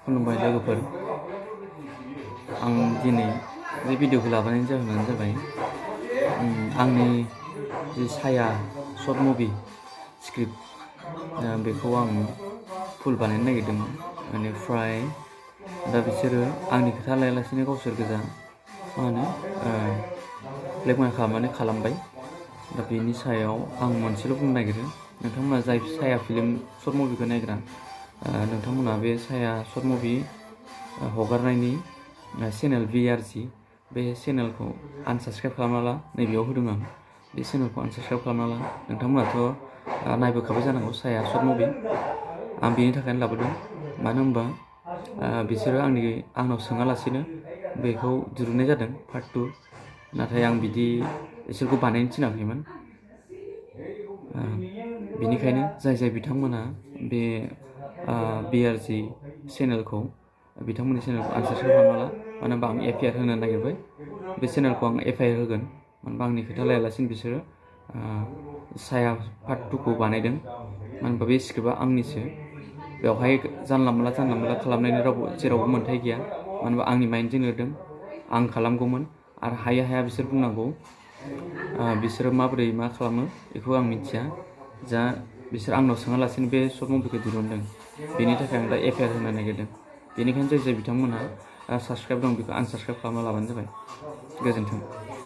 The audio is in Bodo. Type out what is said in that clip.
खुलुमबाय लोगोफोर। आं दिनै बे भिडिअखौ लाबोनायनि जाहोनानो जाबाय आंनि जि साया शर्ट मुभि स्क्रिप्ट बेखौ आं फुल बानायनो नागिरदोंमोन। बेनिफ्राय दा बिसोरो आंनि खोथा लायालासेनो गावसोर गोजा ब्लेकमेल खालामनानै खालामबाय। दा बेनि सायाव आं मोनसेल' बुंनो नागिरो, नोंथांमोना जाय साया फिल्म शर्ट मुभिखौ नायग्रा, नोंथांमोना बे साया शर्ट मुभि हगारनायनि चेनेल VRG बे चेनेलखौ आनसाबस्क्राइब खालामना ला। नैबेयाव होदों आं, बे चेनेलखौ आनसाबस्क्राइब खालामना ला। नोंथांमोनाथ' नायबोखाबाय जानांगौ साया शर्ट मुभि। आं बेनि थाखायनो लाबोदों, मानो होनबा बिसोरो आंनाव सोङालासेनो बेखौ दिरुननाय जादों पार्ट 2। नाथाय आं बिदि बिसोरखौ बानायनो थिनाखैमोन। बेनिखायनो जाय बिथांमोना बे VRG चेनेलखौ बिथांमोननि चेनेलखौ आनसाबस्क्राइब खालामना ला। मानो होनबा आं FIR होनो नागिरबाय। बे चेनेलखौ आं FIR होगोन, मानो होनबा आंनि खोथा लायालासिनो बिसोरो साया पार्ट 2 खौ बानायदों। मानो होनबा बे स्क्रिप्टआ आंनिसो, बेवहाय जानला मोनला खालामनायनि जेरावबो मोन्थाय गैया। मानो होनबा आंनि माइन्डजों लिरदों, आं खालामगौमोन। आरो हाया बिसोर बुंनांगौ, बिसोरो माबोरै मा खालामो बेखौ आं मिथिया। बिसोर आंनाव सोङालासिनो बे शर्ट मुभिखौ दिरुनदों, बेनि थाखाय आं दा FIR होनो नागिरदों। बेनिखायनो जाय बिथांमोनहा साबस्क्राइब दं बेखौ आनसाबस्क्राइब खालामना लाबानो जाबाय। गोजोन्थों।